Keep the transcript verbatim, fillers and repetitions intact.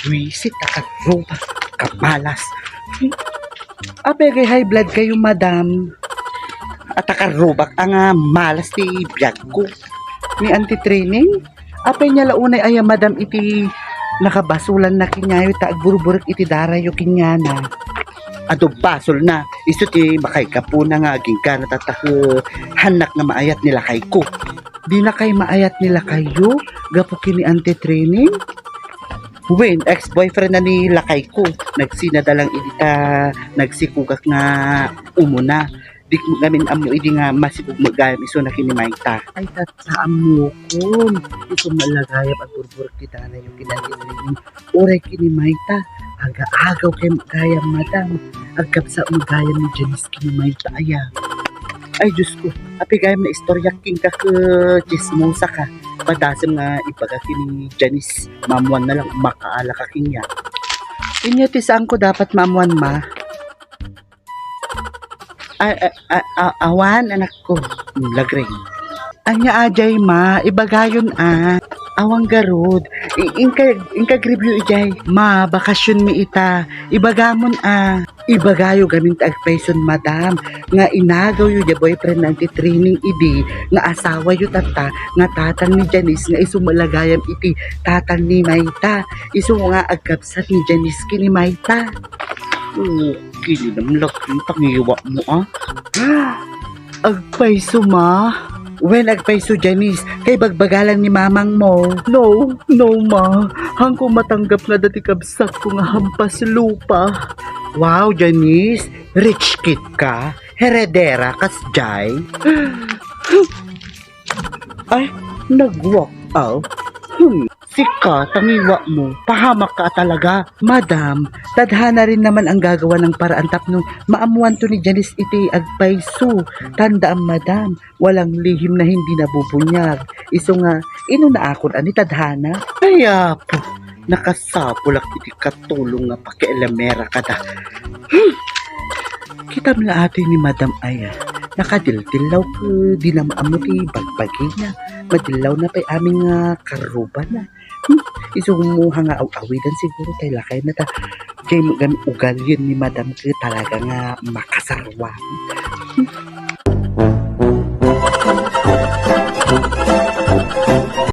Buisit a karrubak, kamalas. Apay ngay high blood kayo, madam? At a karrubak a nga malas ti biagko. Ni Auntie Trining, apay nga la unay aya, madam, iti nakabasolanna kenyayo ta agburburek iti darayo kenyana? Adu basolna, isu ti makaigapuna nga agingga natatak hannak nga maayat ni lakayko. Dinakay maayat ni lakayyo gapu ken ni Auntie Trining? Wen, ex-boyfriend na ni lakayko. Nagsinada lang idi ta nagsikogak nga umuna. Di ko ngamin ammo idi nga masikog met gayam isuna ken ni Mayta. Ay, tatta, ammokon. Isu met la gayam agburburek ti darayo ken ni Auntie Trining. Uray ken ni Mayta, aga-agaw kay met gayam, madam. Agkabsat met gayam ni Janice ken ni Mayta aya. Ay, Diyos ko, apay gayam naistoryak kenka ket tsismosa ka. Padasem nga ibaga ken ni Janice, maammoanna lang makaala ka kenya. Inya ti saanko dapat maammoan, ma. A-, a-, a-, a-, awan, anakko. Hmm, lagreng. Ania ajay, ma? Ibagayon a. Awan garud. I-, inka-, inkagribiyo ijay. Ma, bakasionmi ita. Ibagamon a. Ibagayo gamin ta agpayson, madam, nga inagawyo diay boyfriend na Auntie Trining idi nga asawayo tatta nga tatang ni Janice nga isu met la gayam iti tatang ni Mayta. Isu nga agkabsat ni Janice ken ni Mayta. Okay, namlak yung pangiwa mo, ah. Agpayso, ma? Wen, agpayso, Janice. Kay bagbagalan ni mamang mo. No, no, ma. Haanko matanggap nga dati kabsat ko nga hampas lupa. Wow, Janice. Rich kid ka. Heredera kas jay. Ay, nag-walk out. Hmm. Sika, tangiwa mo, pahamak ka talaga. Madam, tadhana rin naman ang gagawa ng paraan tapno maammuanto ni Janice iti agpayso. Tandaan, madam, walang lihim na hindi nabubunyag. Isu nga, inunakon ani tadhana. Ay, apo, nakasapulak iti katulong nga pakialamera kada. Hmm. Kitam la atoy ni Madam aya, nakadildillaw ket di na maammo ti bagbagina. Madillawna pay amin nga karrubana. Hmm, isu mo nga aw-awidan siguro tay lakayna ta. Kay gam-, ugalien ni Madam ket talaga nga makasarwa. Hmm.